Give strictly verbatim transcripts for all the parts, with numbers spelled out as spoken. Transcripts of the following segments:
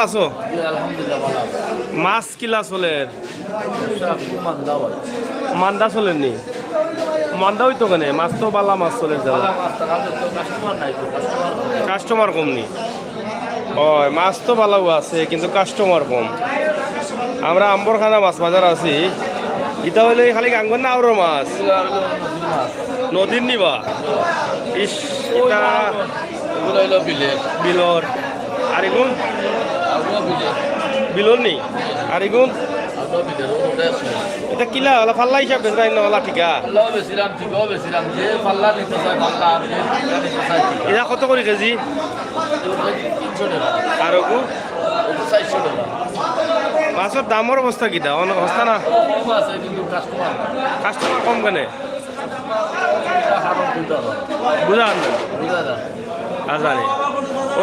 আছো? জি, আলহামদুলিল্লাহ, ভালা আছি। মাছ কিলা চলের? ব্যবসা খুব মান্দা ভাই। মান্দা চলের নি? মান্দা অইতো কেনে? মাছ তো বালা মাছ চলের জ্বালা। বালা মাছ, তারা তো কাস্টমার নাই তো, কাস্টমার কম। কাস্টমার কম নি? অয়, মাছ তো বালাউ আছে, কিন্তু কাস্টমার কম। আমরা আম্বরখানা মাছ বাজার আছি। ইতা অইলে খালি গাঙ্গর না আরো মাছ? এগুলো হলো নদীর মাছ। নদীর নিবা? ইস, ইতা এগুলো হলো বিলের। বিলর। আর এগুন? এগুলো বিলের। বিলর নি? আর এগুন? এগুলো বিলের, ওটা আছে। ইতা কিলা, অলা ফাল্লা হিসাব বেচরা না অলা ঠিকা? ফাল্লাও বেচিলাম, ঠিকাও বেচিলাম। যে ফাল্লা নিতে চায়, ফাল্লা, আর যে ঠিকা নিতে চায়, ঠিকা। ইতা কত করি কেজি? তিনশো টাকা। আর ওগু? ওগু চারশো টাকা। মাছর দামর অবস্থা কিতা? অন-, হস্তা না? কম আছে, কিন্তু কাস্টমার নাই। কাস্টমার কম কেনে? বুঝা যার না। বুঝা যার না। আচ্ছা নি।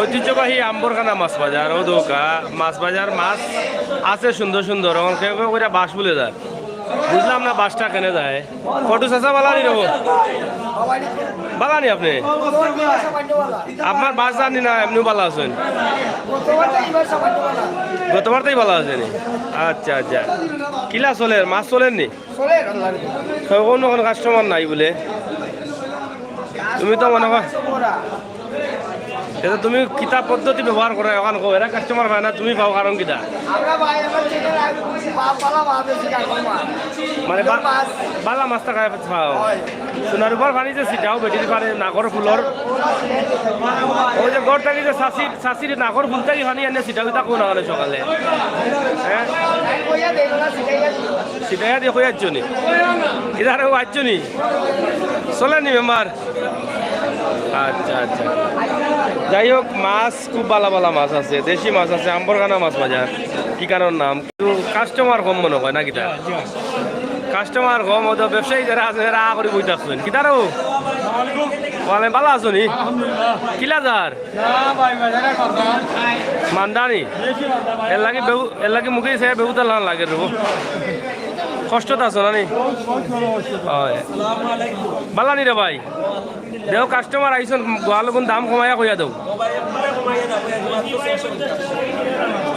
ঐতিহ্যবাহী আম্বরখানা মাছ বাজার, অউ দেখউক্কা, মাছ বাজার, মাছ আছে সুন্দর সুন্দর, অখন কেউ কেউ কইরা বাঁশ বুলে যায়। বুঝলাম না বাঁশটা কেনে যায়। ফটু চাচা, বালা নি রবো? বালা নি আপনে? আপনার বাঁশ জানি না, এমনেউ বালা আছইন? গতবার তাই বালা আছে নি? আচ্ছা, আচ্ছা। কিলা চলের? মাছ চলের নি? চলের, আল্লাহর হুকুমে। তো অখন, অখন কাস্টমার নাই বুলে? তুমি তো মনে কর, এটা তুমি কিতা পদ্ধতি ব্যবহার করো, অখন কও, এরা কাস্টমার পায় না, তুমি পাও, কারণ কিতা? আমরা ভাই, আমরা চিনি না, বালা মাছ বেশি কাস্টমার। মানে বা-, মাছ। বালা মাছটা খাই পাও। হয়। সোনার উপর পানি যে ছিটাও, বেটির পারে নাকর ফুলর। ওই যে ঘর থাকি যে চাষির, চাষির নাকর ফুল থাকি পানি আনে ছিটাও, কিতা কোন আনে সকালে? হ্যাঁ? কইয়া দেই, ওরা ছিটাইয়া দিই। ছিটাইয়া দিয়া কই আইছো নি? ইধারে ও আইছো নি? চলের নি মেম্বার? আচ্ছা, আচ্ছা। যাই হোক, মাছ খুব বালা বালা মাছ আছে, দেশি মাছ আছে, আম্বরখানা মাছ বাজার। কি কারণ নাম? কিন্তু কাস্টমার কম মনে হয় না কিতা? কাস্টমার কম, অউ তো ব্যবসায়ী যারা আছে, তারা আ করি বই থাকছেন। কিতা রে? ওয়ালে বালা আছো নি? আলহামদুলিল্লাহ। কিলা যার? না ভাই, বাজারে কথা। মান্দা নি? বেশি মান্দা ভাই। এর লাগি বেউ-, এর লাগি মুখে সে বেউতা লান লাগে রে। কষ্টত আছো না নি? বহুত, বহুত বড় অসুবিধা। হয়। আসসালামু আলাইকুম। বালা নি রে ভাই? দেও কাস্টমার আইছন, গোয়াল গুন দাম কমাইয়া কইয়া দেও।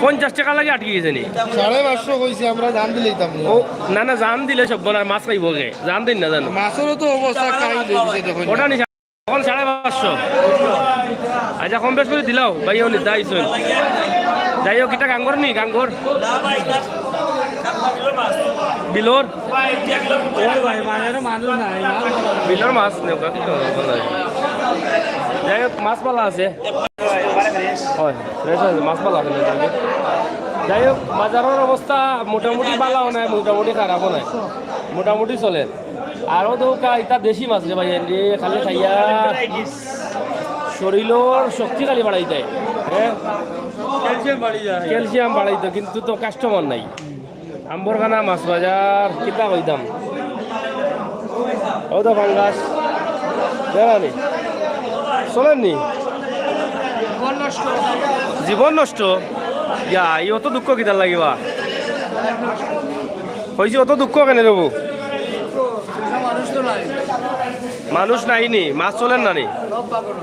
পঞ্চাশ টাকা লাগি আটকি গেছে নি? সাড়ে পাঁচশো কইছি আমরা, জান দিলে দিতাম না। ও, না, না, জান দিলে সব বোনার মাছ খাইবো কে? জান দিন না জানো। মাছরও তো অবস্থা খাই দিছে দেখুন। ওটা নি অখন সাড়ে পাঁচশো। আচ্ছা, কম বেশ করি দিলাও, ভাই, উনি দাইছইন। যাই হোক, ইটা গাঙ্গর নি, গাঙ্গর? বিলর? বিলর মাছ নেও, কাকি, তো ভালা। যাই হোক, মাছ বালা আছে। হয়, fresh আছে, মাছ বালা আছে। যাই হোক, বাজারর অবস্থা মোটামুটি বালাও নায়, মোটামুটি খারাপও নায়, মোটামুটি চলের। আরো তো কা-, ইতা দেশি মাছ রে ভাই, এনে খালি খাইয়া শরীলর শক্তি খালি বাড়াই দেয়, হ্যাঁ? ক্যালসিয়াম বাড়ি যায়। ক্যালসিয়াম বাড়াইতো, কিন্তু তো কাস্টমার নাই। আম্বরখানা মাছ বাজার, কিতা কইতাম? ও তো ফাঙ্গাস, জানা নি? চলের নি? জীবন নষ্ট। ইয়া, ই অত দুঃখ কিতার লাগিবা? কইছি, অত দুঃখ কেনে রে বউ? মানুষ তো নাই। মানুষ নাই নি, মাছ চলের না নি? সব পাগল।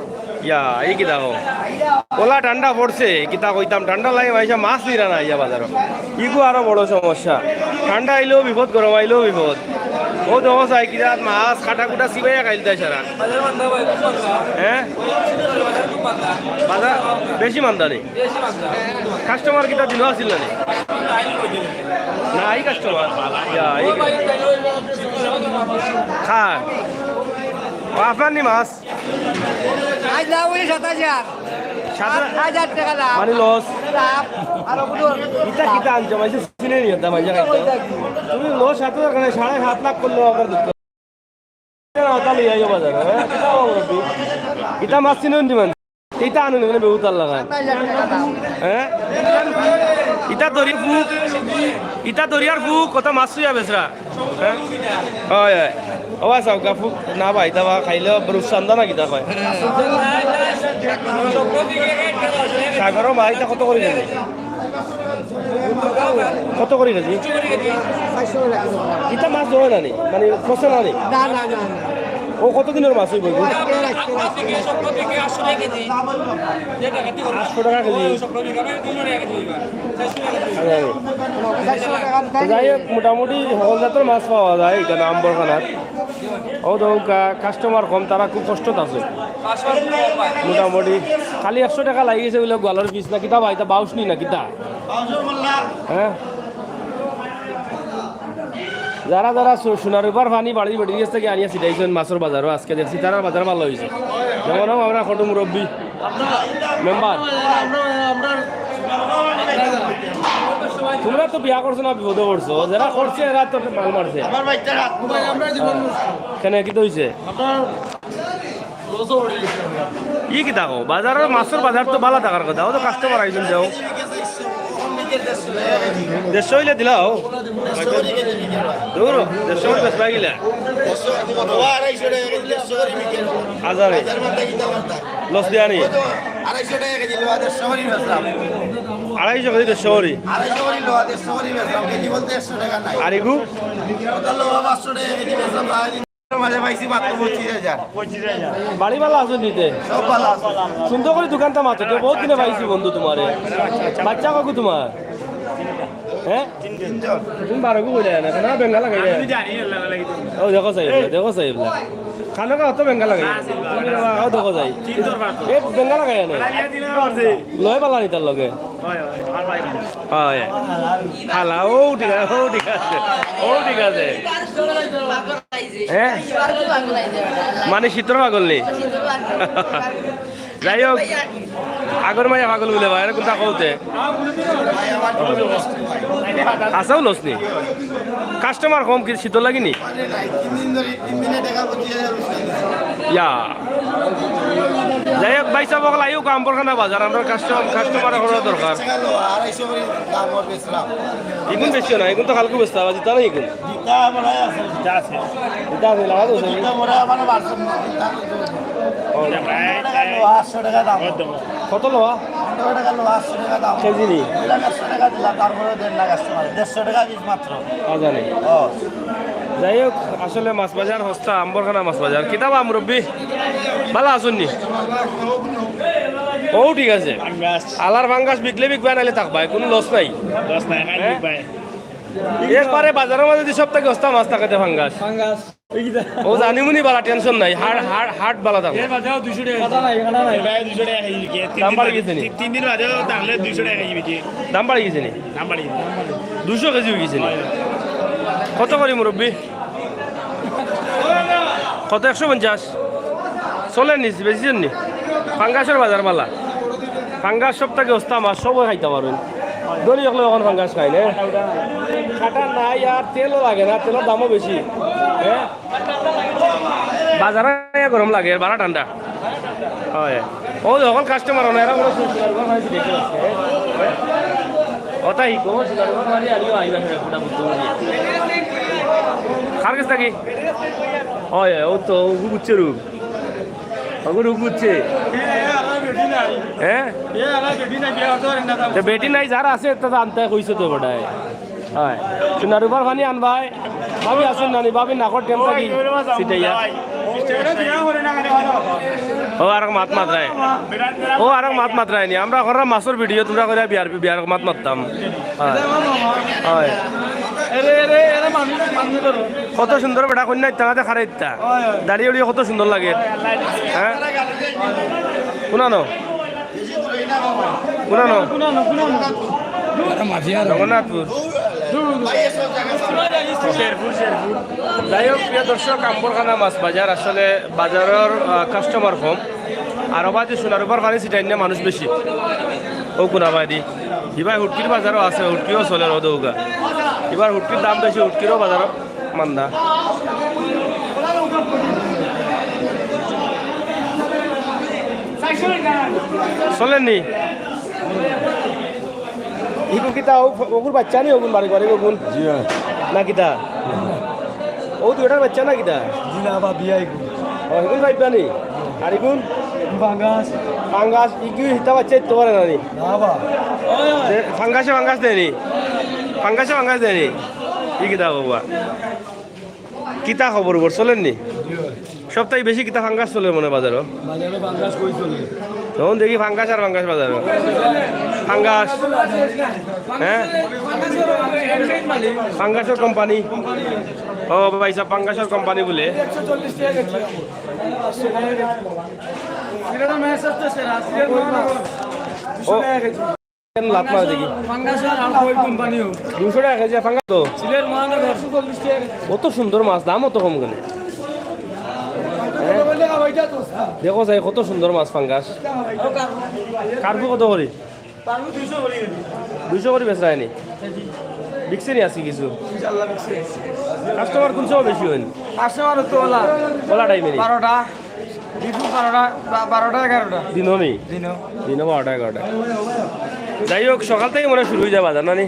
ইয়া, ই কিতা কও? ওলা ঠান্ডা পড়ছে, কিতা কইতাম, ঠান্ডা লাগে মাইনষে মাছ নিরা না ইয়া বাজারো। ইগু আরো বড় সমস্যা। ঠান্ডা আইলেও বিপদ, গরম আইলেও বিপদ। ও দেখো চাই কিতা মাছ কাটা কুটা চিবাইয়া খাইলতায় সারা। হ্যাঁ? বাজার বেশি মান্দা নি? কাস্টমার কিতা দিনও আছিল না নি? নাই কাস্টমার। ইয়া, এই খা। ও, আপনার নি মাছ? আজ লাভ অইছে সাতাশ হাজার। সাত হাজার? সাত হাজার টাকা লাভ। মানে লস? লাভ। আর ওগুলো ইটা কিতা আনছো? মাইনষে চিনে নি ইটা, মাইনষে খাইতো। তুমি লস সাত হাজার কেনে, সাড়ে সাত লাখ করলেও আমার দুঃখ। ইটা মাছ চিনইন নি মানে? ইটা আনুন এখানে বেহুতার লাগান। হ্যাঁ? ইটা দরিয়ার ফুক, ইটা দরিয়ার ফুক, কত মাছ ছুইয়া বেচরা। হ্যাঁ? হয়, হয়। ও ভাই, সাউকা ফুক, না ভাই, ইতা বা খাইলে বড় সান্দা না কিতা কয়? সাগরর মাছ ইতা কত করি কেজি? কত করি কেজি? ইতা মাছ ধরে না নি? মানে, ফসে না নি? না, না, না, না। ও কত দিনর মাছ অইবো? আটশো টাকা কেজি। যাই হোক, মোটামুটি হকল জাতর মাছ পাওয়া যায় ইখানো আম্বরখানাত। ও তো কা-, কাস্টমার কম, তারা খুব কষ্টত আছে। মোটামুটি খালি একশো টাকা লাগি গেছে বুলে গোয়ালর পিস না কিতা বা, ইতা বাউশ নি না কিতা? হ্যাঁ? যারা যারা সো-, সোনার রূপার পানি বাড়ির বেটির গেছ থাকি আনিয়া ছিটাইছইন মাছর বাজারো, আজকে দেখছি তারার বাজার ভালা অইছে। যেমন হোক, আমরা কত মুরব্বি, মেম্বার। তুমরা তো বিয়া করছো না বিপদো পড়ছো, যারা করছে এরা তো মাল মারছে। কেনে কিতা অইছে? ই কিতা কও? বাজারর, মাছর বাজার তো ভালা থাকার কথা, অউ তো কাস্টমার আইছইন, দেও। দেড়শো অইলে দিলাও। দুরো, দেড়শো অইলে বেচবায় কিলা? আজারে। লস দিয়া নি? আড়াইশো কেজি দেড়শো করি। আর ইগু? মাঝে পাইছি মাত্র পঁচিশ হাজার। বাড়ি ভালা আছইন নি তে? সব ভালা আছে। সুন্দর করি দোকানটা মাতো, কেউ বহুত দিনে পাইছি বন্ধু তুমারে। বাচ্চা কয়গু তুমার? হ্যাঁ? তিনজন। তুমি বারো গু কইলে না, না বেঙ্গা লাগাই। ও দেখো সাহেব, দেখো সাহেব। খানো কা অত বেঙ্গা লাগাই। ও দেখো যাই। এ বেঙ্গা লাগাই না। লয় বালা নি তার লগে। হয়। হালা, ও ঠিক আছে, ও ঠিক আছে, ও ঠিক আছে। হ্যাঁ? মানে শীতর পাগল নি? যাই হোক, আগর মাইয়া পাগল বুলে ভাই, এরকম তা কওতে। আসাও লস নি? কাস্টমার কম কি শীতর লাগি নি? ইয়া। যাই হোক, ভাই সাহেব, অকল আইও আম্বরখানা বাজার, আমরা কাস্টম-, কাস্টমার করার দরকার। ইগুন বেশি না, ইগুন তো কালকে বেচতে হবে, জিতা নাই ইগুন। জিতা আছে, লাগা তো আছে। ও। আটশো টাকা দাম। কত লওয়া? পনেরো টাকা লওয়া, আটশো টাকা দাম। কেজি নি? একশো টাকা দিলাম, তারপরে দেড় লাখ আসতে পারে, দেড়শো টাকা পিস মাত্র। আচ্ছা নি। ও। যাই হোক, আসলে মাছ বাজার হস্তা, আম্বরখানা মাছ বাজার। কিতা বা মুরব্বি? ভালা আছইন নি? ও ঠিক আছে। আলার ফাঙ্গাস বিকলে বিকবা, নাইলে থাকবা, কোনো লস নাই। লস নাই, খালি হ্যাঁ? বিকবায়। একবারে বাজারর মাঝে যদি সব থাকি হস্তা মাছ থাকে, তে ফাঙ্গাস। ফাঙ্গাস। ও জানি মুনি বালা, টেনশন নাই, হাট, হাট, হাট বালা থাকবো। এর বাদেও দুইশো টাকা। কাটা নাই, কাটা নাই। ভাই, দুইশো টাকা কেজি বিকে। তিন দাম দিন বাড়ি বাদে, গেছে নি? তিন, তিন দিন বাদেও তাহলে দুইশো টাকা কেজি বিকে। দাম বাড়ি গেছে নি? দাম বাড়ি গেছে। দুইশো কেজি অই গেছে নি? কত করি মুরব্বি? কত, একশো পঞ্চাশ? চলের নি, বেশি নি? ফাঙ্গাসর বাজার বালা। ফাঙ্গাস সব থাকি হস্তা মাছ, সবে খাইতা পারইন। ধনী অকলে অখন ফাঙ্গাস খাইন, হ্যাঁ? কাটা নাই আর তেলও লাগে না, তেলর দামও বেশি। হ্যাঁ? বাজারো আইয়া গরম লাগে, বারা ঠান্ডা। হয়। ও, অখন কাস্টমার অয় না, এরা মনে হয় সুন্দর করে খাইছে, দেখতে পাচ্ছি, হ্যাঁ? ওটাই, কোন সুন্দর করে খালি আমিও আইবা, সেটা ফুটা বুঝতে পারি। কার গেছ থাকি? হয়, ও তো, ও বুঝছে রূপ। অগু রূপ বুঝছে। হ্যাঁ? তো বেটি নাই, যার আছে, তা তো আনতে কইছে তো বেটায়। হয়। সোনার রূপার পানি আনবায়। ভাবি আছইন না নি? ভাবি নাকর টেম থাকি ছিটাইয়া। ও আরক মাত মাতরায়। ও আরক মাত মাতরায় নি। আমরা করা মাছর ভিডিও, তুমরা কইরা বিয়ার, বিয়ার মাত মাততাম। হয়। হয়। কত সুন্দর বেটা কইন্যা ইতা খাড়াই ইতা। দাড়ি উড়িয়ে কত সুন্দর লাগে। হ্যাঁ? কুনানো? কুনানো? জগন্নাথপুর। যাই হোক, প্রিয় দর্শক, আম্বরখানা মাছ বাজার, আসলে বাজারর, আহ, কাস্টমার কম। আর অবাদি সোনার রূপার পানি ছিটাইন না, মানুষ বেশি। ও কুনা বাদি। ইবার হুটকির বাজারও আছে, হুটকিও চলের অদৌগা। ইবার হুটকির দাম বেশি, হুটকিরও বাজারও মান্দা। চলের নি? ইগু কিতা ও, অগুর বাচ্চা নি, অগুর বাড়ি ঘরে অগুন? জি, হ্যাঁ। না কিতা? ও দুইটার বাচ্চা না কিতা? জি না, আবার বিয়া ইগু। ও, ইগুন পাইবা নি? আর ইগুন? পাঙ্গাস। পাঙ্গাস, ইগু হিতা বাচ্চা ইতো পারে না নি? না বা। যে পাঙ্গাসে পাঙ্গাস দেয় নি? পাঙ্গাসে পাঙ্গাস দেয় নি? ই কিতা খবর? কিতা খবর উবর চলের নি? জি। সপ্তাহে বেশি কিতা ফাঙ্গাস চলের মনে বাজারো? বাজারো ফাঙ্গাস কই চলে? তখন দেখি ফাঙ্গাস আর ফাঙ্গাস বাজারো। ফাঙ্গাস, হ্যাঁ? ফাঙ্গাসর কোম্পানি। ও ভাই সাহেব, ফাঙ্গাসর কোম্পানি বলে। ও, কেন লাত মারে দেখি? ফাঙ্গাসর আর কই কোম্পানিও। দুশো টাকা কেজি ফাঙ্গাস তো? সিলেট মহানগর। কত সুন্দর মাছ, দাম অত কম কেনে? হ্যাঁ? দেখো চাই, কত সুন্দর মাছ ফাঙ্গাস। কার্পু কত করি? দুইশো করি বেচরা নি? বিকছে নি আজকে কিছু? কাস্টমার কোন সময় বেশি অইন? কাস্টমার তো ওলা। ওলা টাইমে নি? বারোটা। বিপুল বারোটা, বা-, বারোটা, এগারোটা। দিনও নি? দিনও। দিনও বারোটা, এগারোটা। যাই হোক, সকাল থাকি মনে হয় শুরু অই যায় বাজার, না নি?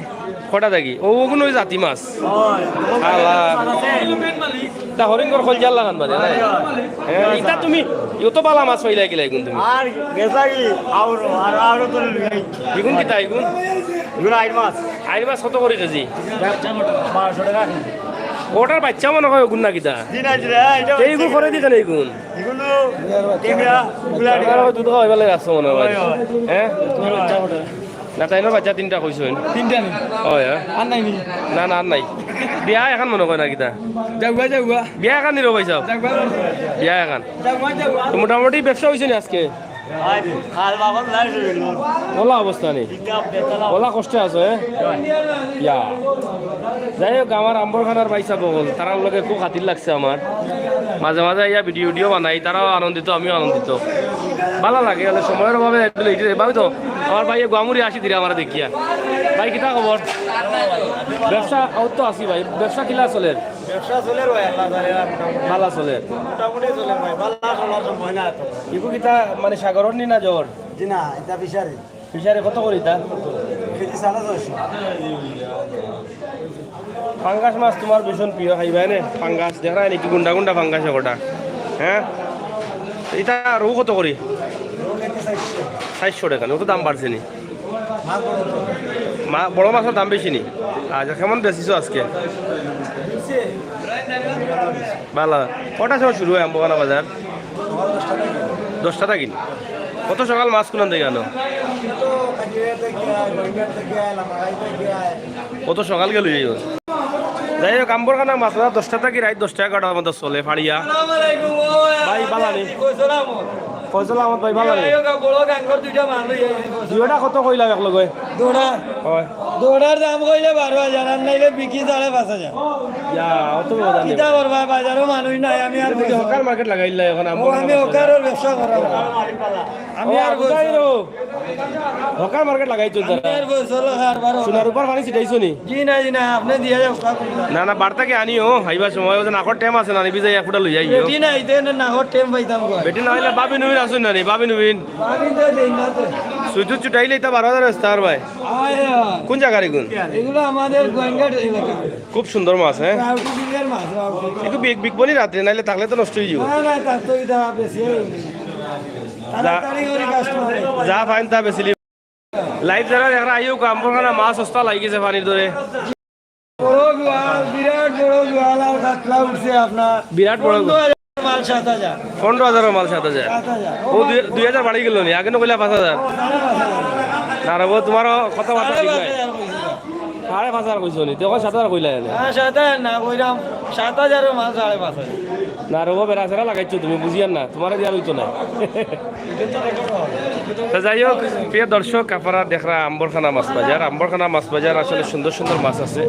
কটা থাকি? ও, ওগুন ওই জাতি মাছ। আলা। তা হরিঙ্গর খলজার লাখান বাদে, না? হ্যাঁ, ইতা তুমি, ইও তো বালা মাছ পাইলা গিলা ইগুন তুমি। আর গেছা কি? আউরো, আর আউরো তো লই। ইগুন কিতা ইগুন? ইগুন আইর মাছ। আইর মাছ কত করি কেজি? বারোশো টাকা। ওটার বাচ্চা মনে হয় ওগুন না কিতা? জি না, জি না, এটা এইগুন করে দিতে নেই ইগুন। এগুলো টেংরা, গুলা টেংরা। দুধ খাওয়াইবার লাগি রাখছো মনে হয়। হয়, হয়। হ্যাঁ? না, তাইনর বাচ্চা তিনটা কইছইন। তিনটা নি? হয়, হয়। আর নাই নি? না, না, আর নাই। বিয়া এখন মনে কয় না কিতা? যাওগা, যাওগা। বিয়া এখন নিরো ভাই সাহেব। যাওগা। বিয়া এখন। যাওগা, যাওগা। তো মোটামুটি ব্যবসা অইছে নি আজকে? ওলা অবস্থা নি? ওলা কষ্টে আছো, হ্যাঁ? ইয়া। যাই হোক, আমার আম্বরখানার ভাই সাহেব অকল, তারার লগে খুব খাতির লাগছে আমার। মাঝে মাঝে ইয়া ভিডিও ভিডিও বানাই, তারাও আনন্দিত, আমিও আনন্দিত। বালা লাগে, অইলে সময়র অভাবে একটু late অই। ভাবি তো, আমার ভাইয়ে গুয়ামুড়ি আসি দিরা আমারে দেখিয়া। ভাই, কিতা খবর? ব্যবসা, অউ তো আছি ভাই, ব্যবসা কিলা চলের? ব্যবসা চলের ভাই, আল্লাহ জানে আর মোটামুটি। বালা চলের। মোটামুটি চলের ভাই, বালা চলার সময় না তো। ইগু কিতা মানে সাগরর নি না জ্বর? জি না, ইতা ফিশারি। ফিশারি কত করি ইতা? কেজি সাড়ে ছয়শো। ফাঙ্গাস মাছ তুমার ভীষণ প্রিয়, খাইবায় নে? ফাঙ্গাস, দেখরায় নি কি গুন্ডা গুন্ডা ফাঙ্গাস একটা, হ্যাঁ? ইতা রউ কত করি? রউ কেজি চাইরশো। চাইরশো টাকা নি, অত দাম বাড়ছে নি? মা-, বড় মাছর দাম বেশি নি? আচ্ছা, কেমন বেচিছো আজকে? বালা। কটার সময় শুরু অয় আম্বরখানা বাজার? দশটা থাকি নি? অত সকাল মাছ কুনান থাকি আনো? অত সকাল গেল এই। যাই হোক, আম্বরখানা মাছ বাজার দশটা থাকি রাইত দশটা এগারোটার মধ্যে চলে, ফাড়িয়া। ভাই, বালা নি? ফয়জল আহমদ ভাই, বালা নি? দুইটা কত কইলাম এক লগে? দুইটা। হয়। দুইটার দাম কইলে বারো হাজার, আর নাইলে বিকি সাড়ে পাঁচ হাজার। ইয়া, অত বড় দাম কিতা করবা, বাজারো মানুষ নাই, আমি আর তুমি কি হকার মার্কেট লাগাইলা এখন? ও, আমি হকারর ব্যবসা করাম। আমি আর বুঝাই রো। হকার মার্কেট লাগাইছো আমি তারা। আর বলছো, লো, আর বারো। সোনার উপর পানি ছিটাইছো নি? জি না, জি না, আপনি দিয়া যাও, কাকু। না, না, বার্তা কি আনিও? আইবার সময় ওই যে নাকর টেম আছে না, নিবি যাই এক ফুটা লই যাইও। বেটি না, ইতে না, নাকর টেম পাইতাম কই। বেটি না অইলে বাবি নুবিন আছইন না নি? বাবি নুবিন। বাবি তো দেই না তো। সুইটু চুটাইলে ইতা বারো হাজার বেচতা পারবায়। আয়, আয়। কোন জাগার ইগুন? এগুলো আমাদের গোয়েঙ্গাট এলাকা। খুব সুন্দর মাছ, হ্যাঁ? রাউটি বিলের মাছ, রাউটি। একটু বিক-, বিকবো নি রাত্রে, নাইলে থাকলে তো নষ্ট অই যাইবো। না, না, তার তো ইটা বেশি অই গেছে। যা, তাড়াতাড়ি করি কাস্টমার। যা ফাইন তা বেচিলি। Live যারা দেখরা আইও, আম্বরখানা মাছ সস্তা লাগি গেছে পানির দরে। বড় জোয়াল, বিরাট বড় জোয়াল আর কাতলা উঠছে আপনার। বিরাট বড়। পনেরো হাজার মাল সাত হাজার। পনেরো হাজারর মাল সাত হাজার। সাত হাজার। ও দুই, দুই হাজার বাড়ি গেল নি, আগে না কইলা পাঁচ হাজার। সাড়ে পাঁচ হাজার। না রে বউ, তোমারও কথাবার্তা ঠিক নাই। সাড়ে পাঁচ হাজার কইছো নি, তখন সাত হাজার কইলা এনে। হ্যাঁ, সাত হাজার না, কইলাম সাত হাজারর মাল সাড়ে পাঁচ হাজার। না রে বউ, বেড়া সেরা লাগাইছো তুমি, বুঝিয়ার না, তোমারে দিয়া অইতো না। তো যাই হোক, প্রিয় দর্শক, আপনারা দেখরা আম্বরখানা মাছ বাজার। আম্বরখানা মাছ বাজার আসলে সুন্দর সুন্দর মাছ আছে।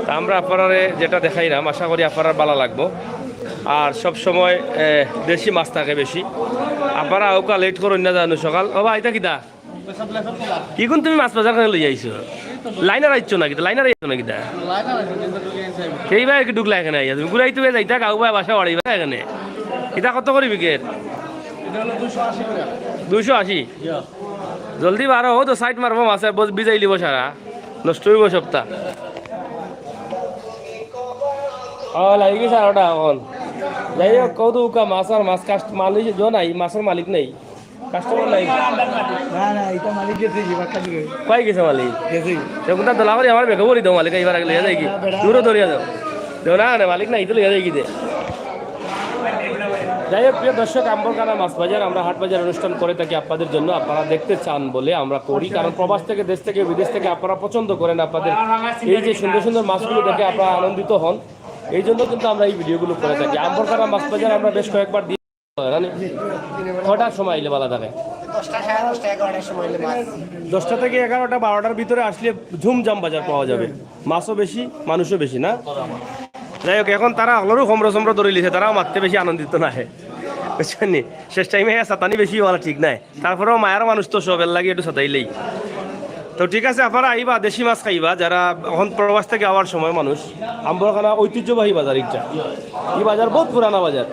তা আমরা আপনারারে যেটা দেখাইলাম, আশা করি আপনারার বালা লাগবো। আর সব সময়, এ, দেশি মাছ থাকে বেশি। আপনারা ওকা late করইন না জানো সকাল। ও ভাই, ইটা কিতা? কিগুন তুমি মাছ বাজার করে লই আইছো? লাইনার আইছো না কিতা? লাইনার আইছো না কিতা? এই ভাই কি ঢুকলা এখানে আইয়া? তুমি ঘুরাই তুমি যাইতা গাউ ভাই বাসা বাড়ি ভাই এখানে। ইটা কত করি বিকের? দুইশো আশি। জলদি বারো, ও তো সাইড মারবো মাছে, বস-, ভিজাইলিবো সারা। নষ্ট অইবো সবতা। ও, লাগি গেছে আরোটা এখন। যাই হোক, কত উকা মাছ আর মাছ কাস্ট-, মালিক জন নাই, মাছর মালিক নাই। কাস্টমার নাই। না, না, ইটা মালিক গেছে কি, বাক্কা দিকে। কই গেছে মালিক? গেছে কি? তে কুনটা দলা করি আমার বেগে বলি দাও, মালিক এইবার আগে লইয়া যাই কি? না, বেটা। দূরে ধরিয়া যাও। দেও না, না, মালিক নাই, ইতা লইয়া যাই কি দে? যাই হোক, প্রিয় দর্শক, আম্বরখানা মাছ বাজার, আমরা হাট বাজার অনুষ্ঠান করে থাকি আপনাদের জন্য, আপনারা দেখতে চান বলে আমরা করি, কারণ প্রবাস থেকে, দেশ থেকে, বিদেশ থেকে আপনারা পছন্দ করেন আপনাদের এই যে সুন্দর সুন্দর মাছগুলো দেখে আপনারা আনন্দিত হন, এই জন্য কিন্তু আমরা এই ভিডিওগুলো করে থাকি। আম্বরখানা মাছ বাজার আমরা বেশ কয়েকবার দিয়ে, মানে, কটার সময় আইলে ভালো থাকে? দশটা, সাড়ে দশটা, এগারোটার সময় আইলে মাছ। দশটা থেকে এগারোটা, বারোটার ভিতরে আসলে ঝুমঝাম বাজার পাওয়া যাবে। মাছও বেশি, মানুষও বেশি, না? যাই হোক, এখন তারা হকলরও কমরো চমরো ধরিলিছে, তারাও মাততে বেশি আনন্দিত নায়, বুঝছইন নি? শেষ টাইমে হে সাতানি বেশি অওয়া ঠিক নায়, তারপরেও মায়ার মানুষ তো সব, এর লাগি একটু সাতাইলেই। তো ঠিক আছে, আপনারা আইবা, দেশি মাছ খাইবা, যারা এখন প্রবাস থেকে আওয়ার সময় মানুষ। আম্বরখানা ঐতিহ্যবাহী বাজার একটা, এই বাজার বহুত পুরানা বাজার।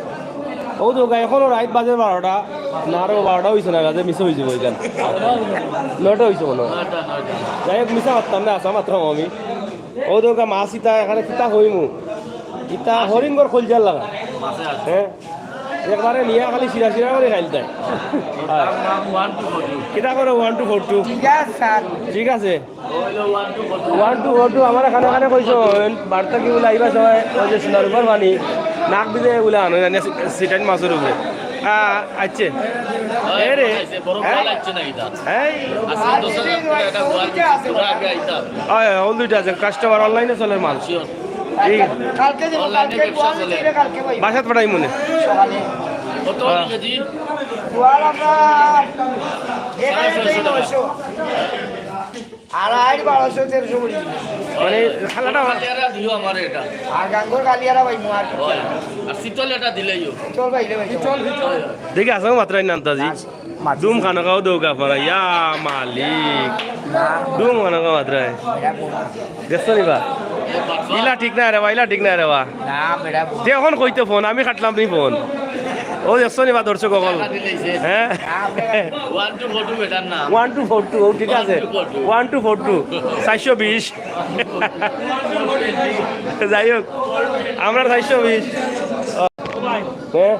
ও তো এখনো রাইত বাজে বারোটা, না আরো বারোটা অইছে না, বাজে মিস অইযিবো অখান, নয়টা অইছে মনো অয়। যাই হোক, মিছা মাততাম না, হাছা মাতরাম আমি। ও তো মাছ ইতা এখানে কিতা কইমু, ইতা হরিণর কইলজার লাখান। হ্যাঁ, একবারে নিয়া খালি শিরা শিরা করি খাইলতায়। কিতা করো, ওয়ান টু ফোর টু? ঠিক আছে স্যার। ঠিক আছে। ওয়ান টু ফোর টু, আমার এখানে এখানে কইছো, বার্তা কি বলে আইবা সময়, ওই যে সোনার উপর পানি, নাক দিতে বলে আনো, জানি সিটাইন মাছর উপরে। আহ, আচ্ছা। এ রে। বড় হ্যাঁ? ভালো লাগছে না এটা। এই। আজকে দশ হাজার টাকা এটা ওয়ান টু ফোর টু আগে আইতাম। হয়, হয়, অউ দুইটা আছে, কাস্টমার অনলাইনে চলের মাল। Sure। ঠিক। কালকে দিব, অনলাইনে কালকে ব্যবসা গোয়াল চলে। দিলে কালকে পাইব। বাসাত পাঠাই মনে। সকালে। কত হ্যাঁ। কেজি? গোয়াল আমরা এখানে সাড়ে ছয়শো টাকা। নয়শো। আড়াই, বারোশো, তেরোশো করি। মানে, খালাটা কালিয়ারা দিও আমার এটা। আর গাঙ্গর কালিয়ারা ভাই, মার। হয়। আর শীতল এটা দিলেইও। শীতল ভাই, রে ভাই। শীতল, শীতল। দেখি, আসাম মাত্রাই না আনতাজি। মাছ। দুম খানো খাও দেও গা পারা, ইয়া মালিক। দুম খানো খাও মাত্রাই। দেখছো নি বা? ইলা ঠিক না রে বা, ইলা ঠিক না রে বা। না, বেটা। তে এখন কইতে ফোন, আমি কাটলাম নি ফোন। ও দেখছো নি বা দর্শক অকল? হ্যাঁ? One two four two better নাম। ওয়ান টু ফোর টু, ও ঠিক আছে। One two four two. One two four two. চাইরশো বিশ। যাই হোক, আমরা চাইরশো বিশ। হ্যাঁ?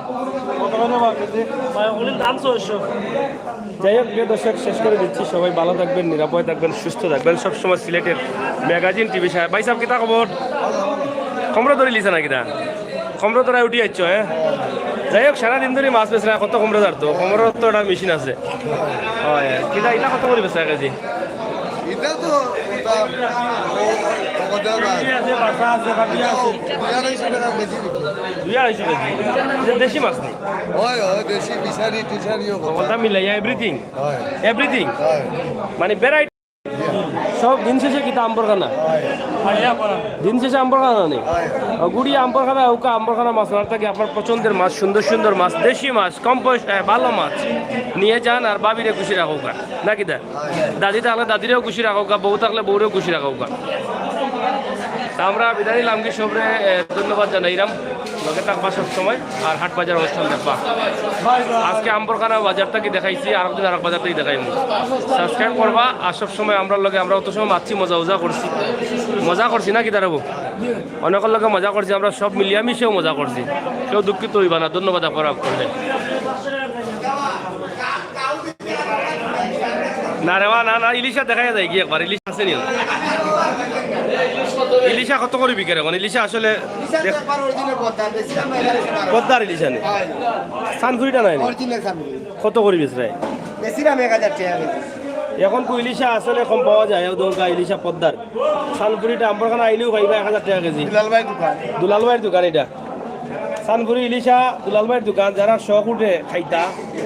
ভাই, ওগুলির দাম ছয়শো। যাই হোক, প্রিয় দর্শক, শেষ করে দিচ্ছি। সবাই ভালো থাকবেন, নিরাপদে থাকবেন, সুস্থ থাকবেন। সবসময় সিলেটের ম্যাগাজিন টিভি সাহেব। ভাই সাহেব, কিতা খবর? কমরো ধরিলিছে না কিতা? কমরো ধরায় উঠি আইছো, হ্যাঁ? যাই হোক, সারাদিন ধরি মাছ বেচরা, কত কমরো ধরতো? কমরো তো একটা মেশিন আছে। হয়, কিতা, ইটা কত করি বেচরা কেজি? ইটা তো, ইটা, ও, ও, কত দাম? আছে, বাটা আছে, বাটা আছে। দুই আড়াইশো টাকা কেজি বিক্রি। দুই আড়াইশো কেজি। ইটা দেশি মাছ নি? হয়, হয়, দেশি, ফিশারি, টিশারি, ও কথা। কথা মিলাইয়া everything? হয়। Everything? হয়। মানে variety? সব দিন শেষে কিতা আম্বরখানা? হয়। দিন শেষে আম্বরখানা নি? হয়। গুড়ি আম্বরখানা, ওকা আম্বরখানা মাছ মারা থাকি আপনার পছন্দের মাছ, সুন্দর সুন্দর মাছ, দেশি মাছ, কম পয়সায় ভালো মাছ নিয়ে যান আর ভাবিরে খুশি রাখউক্কা। না কিতা? দাদি থাকলে দাদিরেও খুশি রাখউক্কা, বউ থাকলে বউরেও খুশি রাখউক্কা। তা আমরা বিদায় নিলাম কি সবরে, এ, ধন্যবাদ জানাইরাম। লগে থাকবা সব সময় আর হাট বাজার অনুষ্ঠান দেখবা। আজকে আম্বরখানা বাজার থাকি দেখাইছি, আরক দিন আরক বাজার থাকি দেখাইমু। Subscribe করবা আর সব সময় আমরার লগে, আমরা অত সময় মাতছি, মজা উজা করছি, মজা করছি না কিতা রে বা? অনেকর লগে মজা করছি, আমরা সব মিলিয়া মিশেও মজা করছি। কেউ দুঃখিত অইবা না, ধন্যবাদ আপনারা করলে। না রে বা, না, না, ইলিশা দেখাই যায় কি একবার, ইলিশা আছে নি? ইলিশা কত করি বিকের এখন? ইলিশা আসলে দেখ-, পদ্মার ইলিশা নি? সানফুরিটা নাই নি? কত করি বেচরায়? এখন তো ইলিশা আসলে কম পাওয়া যায়, ও দরকার ইলিশা পদ্মার। সানফুরিটা আম্বরখানা আইলেও পাইবা এক হাজার টাকা কেজি। দুলাল ভাইর দোকান। দুলাল ভাইর দোকান ইটা। সানফুরি ইলিশা, দুলাল ভাইর দোকান, যারা শখ উঠে খাইতা,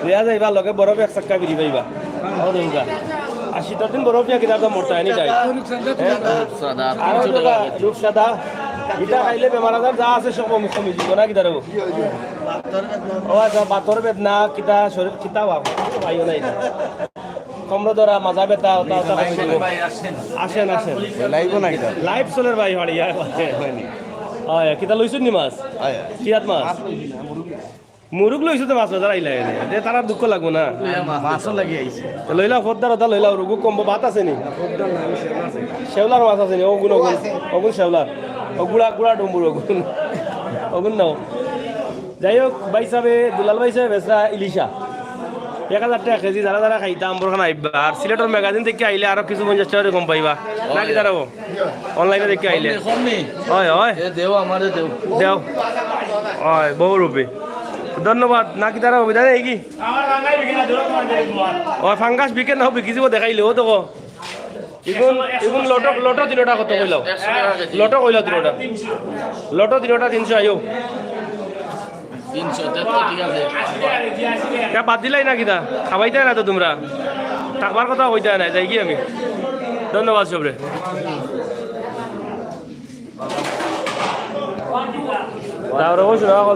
লইয়া যাইবা, লগে বরফ এক চাক্কা বিড়ি পাইবা। ও দরকার। আর শীতর দিন বরফ নিয়া কিতা তো মরতা, any time। হ্যাঁ? রূপসাদা, আরো তিনশো টাকা দরকার, কেজি। রূপসাদা। ইটা খাইলে বেমার আজার যা আছে সব কমি, কমি যিবো না কিতা রে বা? ও আচ্ছা, বাতর বেদনা, কিতা শরীর, কিতা ভাব, ভাইও নাই। কমরো ধরা, মাজা বেথা, ওটা, ওটা কমি যিবো। আসেন, আসেন। Live-ও নাই তো। Live চলের ভাই, বাড়ি, আর হয়নি। হয়, কিতা লইছইন নি মাছ? হয়। কি জাত মাছ? মুরুগ লইছো তো মাছ বাজার আইলা এনে। দে, তারা দুঃখ লাগবো না। মাছও লাগি আইছে। তো লইলাও, পদ্মার ওটা লইলাও, রুগু কমবো, ভাত আছে নি? শেওলার মাছ আছে নি? ওগুন, ওগুন, ওগুন শেওলার। ও গুড়া, গুড়া ডুম্বুর ওগুন। ওগুন নাও। যাই হোক, ভাই সাহেব, দুলাল ভাই সাহেব, বেচরা ইলিশা। এক হাজার টাকা কেজি, যারা যারা খাইতা, আম্বরখানা আইবা। আর সিলেটর ম্যাগাজিন থাকি আইলে আরো কিছু পঞ্চাশ টাকা কম পাইবা। না কিতা রে বা? Online-এ থাকি আইলে। কম নি, কম নি। হয়, হয়। এ দেও, আমারে দেও। দেও। হয়, বহু রূপে। ধন্যবাদ। না কিতা আর অসুবিধা নাই কি? ও, ফাঙ্গাস বিকে না বিকি যাব দেখাইলে, ও তো কো। ইগুন, ইগুন লটো, লটো তিনোটা কত কইলাও? লটো কইলাও তিনোটা। লটো তিনোটা তিনশো আইও। তিনশো, তে তো ঠিক আছে। ইটা বাদ দিলাই না কিতা? খাবাইতায় না তো তুমরা? থাকবার কথা কইতায় না, যাইগি আমি। ধন্যবাদ সবরে। তারপরে ওই শুনো, এখন